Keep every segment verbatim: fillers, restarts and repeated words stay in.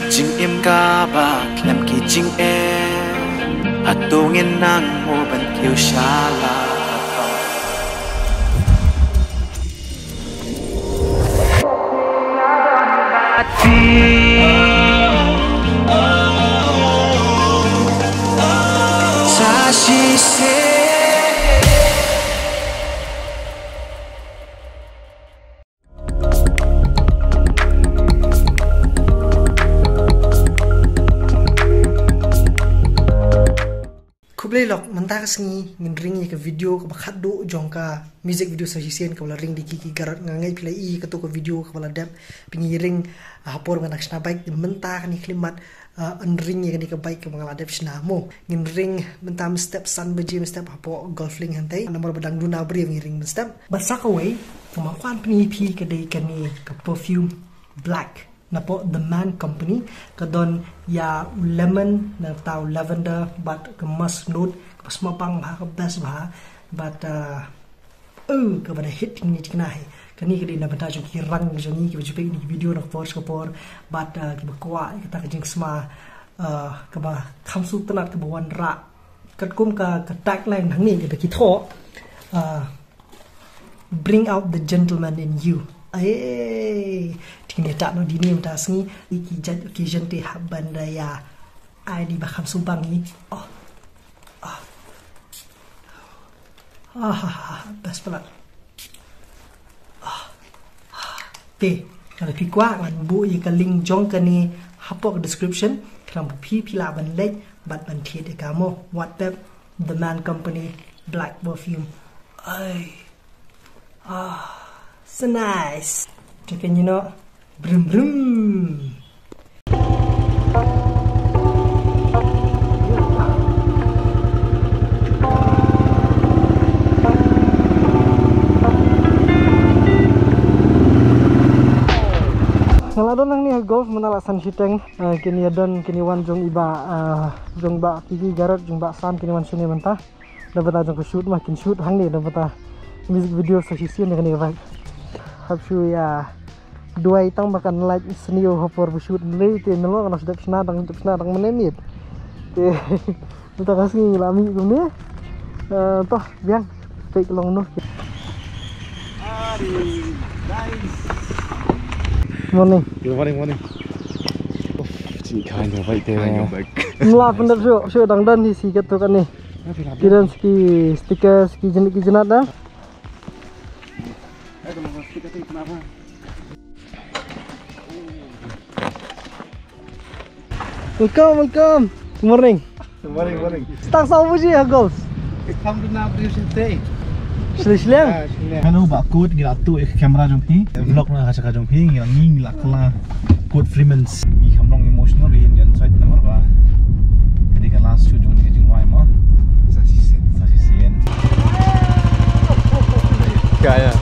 Jingim kaba khlem ki jingeh, hato ngin nang mo ban kiew sha la? Khublei lok, mynta ka sngi ngin ring ïa ka video kaba khatduh jong ka music video sa shisien kaba la ring da ki Ki Garot. Nga ngeit phi la i kato ka video kaba la dep, phi ngi ring, ah, ha por ba nga dang shna bike. Te mynta kane ka khyllipmat, ah, yn ring ïa kane ka bike kaba nga la dep shna mo. Ngin ring mynta mynstep san baje mynstep hapoh Golf Link hangtei. Namar ba dang duna briew ngin ring mynstep. Bad sa kawei kaba nga kwah pyni ïa phi ka dei kane ka perfume Black napoh The Man Company, ka don ïa u lemon nangta u lavender bad ka musk note kaba sma bang bha, ka best bha. Bad, uh, uh, kaba da hit ngi tikna hi. Kane ka dei na bynta jong ki rang jong ngi kiba ju peit ïa kine ki video na ka por sha ka por. Bad, uh, kiba kwah ïa kata ka jingsma, uh, kaba kham sngewtynnat, kaba wanrah. Katkum ka, ka tagline hangne kaba ki thoh, uh, "Bring out the gentleman in you." Ai, te kine tang noh dine mynta sngi, ki jait occasion te hap ban da ïa ai ni ba kham sngewbang hi. Oh. Ah. Ah, ah, ah, best palat. Ah, ah. Te, ka lada phi kwah ngan buh ïa ka link jong kane hapoh ka description, khnang ba phi, phi lah ban leit bad ban thied ïa ka mo. Wat pep, The Man Company Black Perfume. Ai. Ah, so nice. Check in, you know. Brum brum. Nga la don hangne ha Golf mynta la san shiteng. Eh, kine ïa don, kine wan jong i Bah, eh, jong Bah Kiki Garot, jong Bah Sam, kine wan shane mynta. Na bynta jong ka shoot ma kin shoot hangne na bynta music video sa shisien ïa kane ka bike. Hap shu ïa duwai tang ba kan lait sniew ha por ba shoot lei te, nalor ngan shu dep shna dang, dep shna dang mynne miet. Te mynta ka sngi la mih kumne. Eh, to biang. Peit ka long noh. Morning. Good morning, morning. Uff, chi kha ïa bike te. Kha ïa bike. Mla pyndep shuh, shuh dang don hi shi katto katne. Ki don ki sticker, ki jin-, ki jinat da. Welcome, welcome. Good morning. Good morning, morning. Start saw baje ha Golf? Kam duna briew shiteng. Shlei shiliang? Ah, shiliang. Hello, Bah Kut, ngi la tuh ïa ka camera jong phi. Vlog na ka jaka jong phi, ngi la ngi la kylla. Kut Freeman. Ngi kham long emotional ïa ngi ïa sait namar ba ka dei ka last shoot jong ngi ka jingrwai mo. Sa shisien. Sa shisien. Kaya.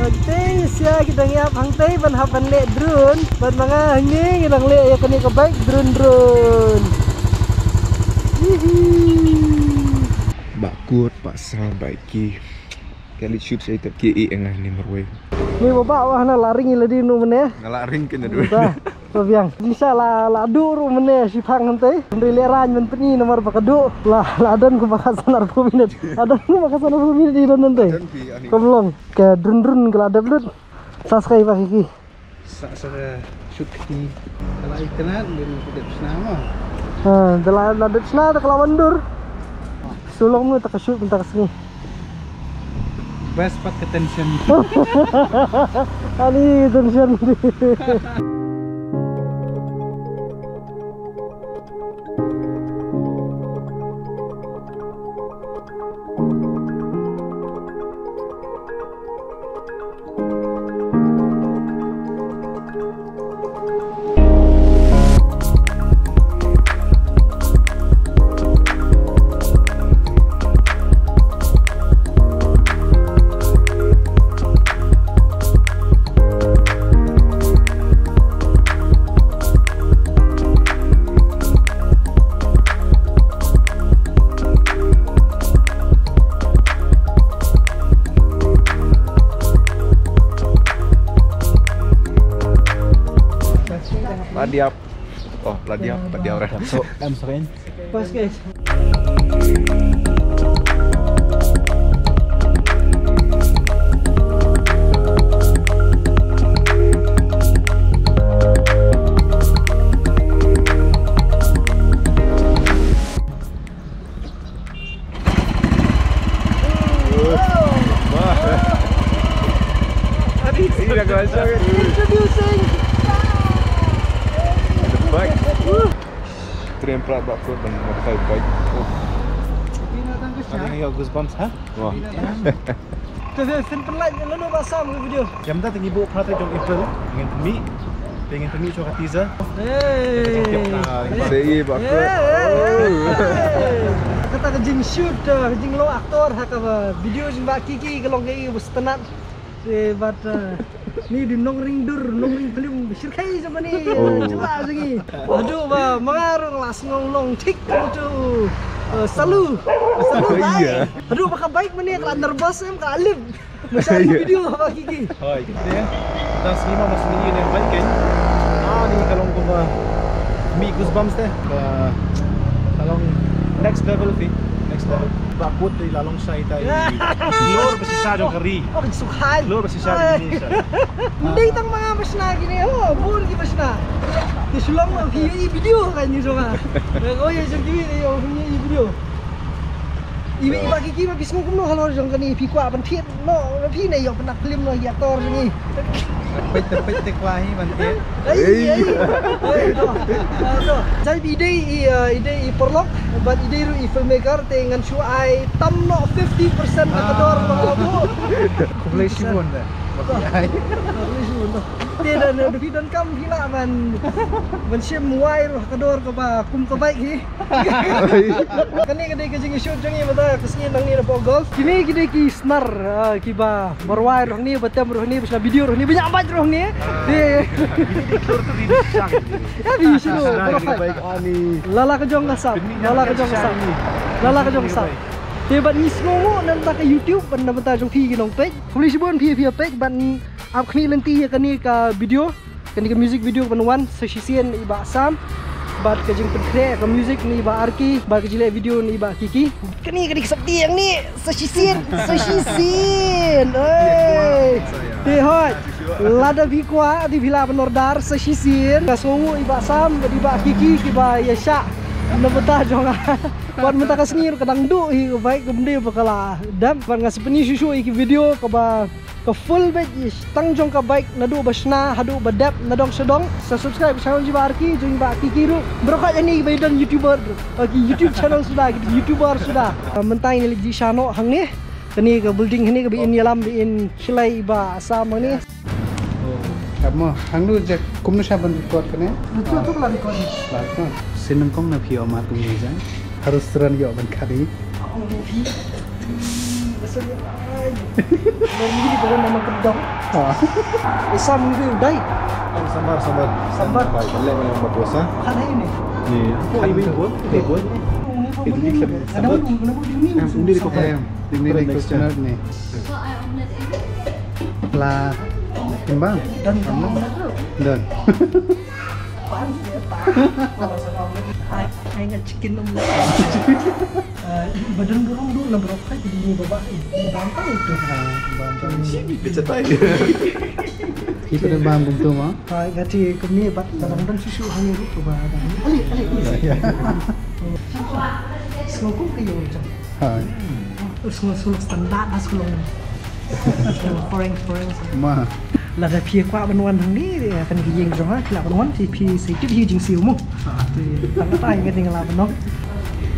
Hangtei sia ki dang ïap hangtei ban hap ban leh drone, ban ma nga hangne ngi dang leh ïa kane ka bike drone, drone. Hihi. Bah Kut, Bah Sam, Bah Ki. Ka leit shoot sa ïa ki i engai ni marwei. Ni ba ba wa na la ring ila di nu mene. Nga la ring kena dua. Ba, ba biang. Ni sa la, la du ru mene si phang hante. Hante le ran men peni nomor ba ka du. La, la don ku ba ka sanar pu minit. Adon ku ba ka sanar pu minit di don hante. Don pi, ani. Kom long. Ke drun drun ke la dep lut. Sa skai ba kiki. Sa, sa ka shoot kti. Ka la itynnad, din ka dep shna mo. Ha, da la, la dep shna, da ka la wandur. Sulong mo, ta ka shoot, ta ka sngi. Best part ka tension. Ani tension. Diap. Oh, la diap, la diap. So, em, so, em. Pas, guys. Introducing the bike. Tren plat bak kut ban modified bike. Oh. Ada yang goosebumps, ha? Wah. Te, te, sin pynlait ïa lano ba sam ka video. Jam da, te ngi buh phra tarik jong April, ngin pynmih. Te ngin pynmih shuwa ka teaser. Hey. Te ka jong April. Hey, hey, hey, hey. Kata ka jingshoot, uh, ka jinglong actor ha ka, uh, video jong Bah Kiki ka long kaei ba sngewtynnat. Te bad, uh, ni dei nongring dur, nongring film shyrkhei jong kane, uh, jylla jong ngi. Haduh ba ma nga ruh nga la sngew long thik ka mutu. Uh, salu. Salu, bhai. Haduh ba ka bike mane ka la nervous em, ka la lip. Masa video Bah Kiki. Hoi, kita. Tang sngi ma, ma sngi ïa ne bike kan. Ah, ni ka long kumba mi goosebumps te. Ka, ka long next level, Phi. Next level. Ba kut dei la long shai tai. Lor ba shisha jong ka ri. Oh, sukhai. Lor ba shisha jong ka ri. Mending tang ma nga ba shna kine. Oh, bun ki ba shna. Ki shu long ma phi ïohi video kan ïa jong nga. Ko ïa jong ki ïohi video. I, i Bah Kiki ba phi sngew kumno halor jong kane, phi kwah ban thied noh, phi ne ïoh pyndak film noh, ïa actor jong ngi. Peit te peit te kwah hi ban thied. Ei, ei. Ei, to. Ah, to. Jai i dei i, ah, i dei i paralok, bad i dei ruh i filmmaker, te ngan shu ai tam noh fifty percent na ka dor ba nga buh. Khublei shibun te. Ba phi ai. Khublei shibun te. Te da, da phi donkam phi lah ban, ban shim wai ruh ka dor kaba kum ka bike hi. Kane ka dei ka jingshoot jong ngi mynta ka sngi nangne napoh golf. Kine ki dei ki snar, ah, kiba marwai ruh hangne, ba tem ruh hangne, ba shna video ruh hangne, ba ñiah bike ruh hangne. Te. Ïa phi shu. Lala ka jong ka sap, lala ka jong ka sap. Lala ka jong ka sap. Te bad ngi sngewnguh na bynta ka YouTube, bad na bynta jong phi ki nongpeit. Khublei shibun phi, phi ïa peit, bad ngi ap khmih lynti ïa kane ka video. Kane ka music video kaban wan sa shisien na i Bah Sam. Bad ka jingpynkhreh ka music na i Bah Arki, bad ka jingleh video na i Bah Kiki. Kane, kane ka sopti hangne sa shisien, sa shisien. Oi. Te hoi. Lada phi kwah, te phi lah ban order sa shisien. Nga sngewnguh i Bah Sam bad i Bah Kiki kiba ïa shah na bynta jong nga. Wat mynta ka sngi ruh ka dang duh hi ka bike, kumne ba ka la dep. Bad nga sa pyni shuh shuh ïa ki video kaba ka full bad, tang jong ka bike naduh ba shna haduh ba dep nadong shadong. Sa subscribe channel jong i Bah Arki, jong i Bah Kiki ruh. Baroh kawei ïa kine kiba don YouTuber, uh, ki YouTube channel suda, ki YouTuber suda. Uh, mynta ngin leit jied shano hangne. Kane ka building hangne kaba in ïalam, ba in khlei i Bah Sam hangne. Ap mo, hangno jak kumno shah ban record kane? Ito, ito ka la record. La record. Sien nyngkong na phi ïoh mat kumne jang. Harus ran ïoh ban khari. Ong phi. Sorry. Ai. Nang ni ko na nang kedong. Ha. Sam ni dai. Sambar, sambar. Sambar. Bai, balik balik buat puasa. Kan ini. Ni. Ko ibu ibu, ibu ibu. Ini ko. Ada pun, ada pun ini. Ini ko. Ini ko. Ini ko. La timbang. Don. Don. Ai, ai nga chicken num. Ba don burung du na brok ka, jadi ni baba. Bang ka itu. Bang ka. Sini kecetai. Itu don bang buntu ma. Ai, nga ti kami bat dalam don susu hangi rupa ba. Ali, ali. Sokong kayo. Hai. Us ngol suluk standard, as ngol. Foreign, foreign. Ma. Lada phi kwah ban wan hangne, kan ki ïing jong ha, phi lah ban wan, phi, phi sa tip hi jingsiew mo. Te tang tai ka ding lah ban wan.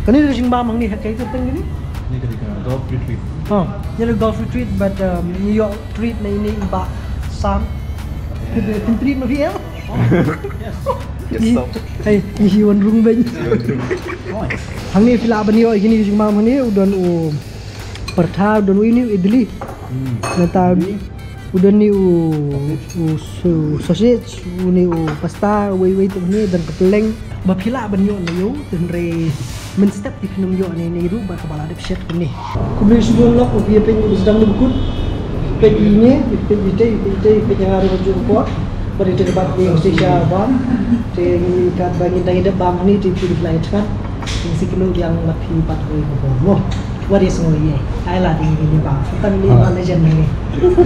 Kane ka jingbam hangne ha kaei ka kyrteng kane? Ni ka dei ka golf retreat. Ha, ni ka golf retreat, but, um, ngi ïoh treat na ine i Bah Sam. Phin treat ma phi, eh? Yes, sir. Hey, ngi wan rung beiñ. Hangne phi lah ban ïoh ïa kine ki jingbam hangne, u don u paratha, u don u ini u idli. Hmm. Nangta u don ni u, u su-, sausage, u ni u pasta, uwei uwei te hangne, don ka pylleng. Ba phi lah ban ïoh na ïew, te hynrei mynstep te phin ym ïoh ne ne ruh bad kaba la dep shet kumne. Khublei shibun lok, phi ïa peit ba sdang ba kut. Peit ine, peit ite, peit ite, peit ïa nga ruh ba ju por. Bad ïa te bad ïa u shisha bam. Te ngi kat ba ngin dang ïa bam ni te phi la ïa tnat. Ngin sa kynnoh biang bad phi bad wei ka bor mo. Wat ïa sngew ïa. Ai lad ïa ngin ïa bam. Tang ni ba legend ni.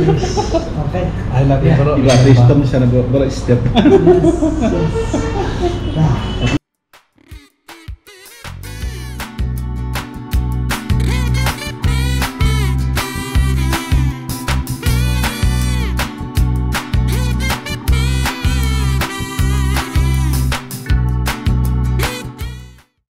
Yes. Okay. Ai lad ïa baroh. Ila te stem sana baroh step. Yes. Yes. Dah.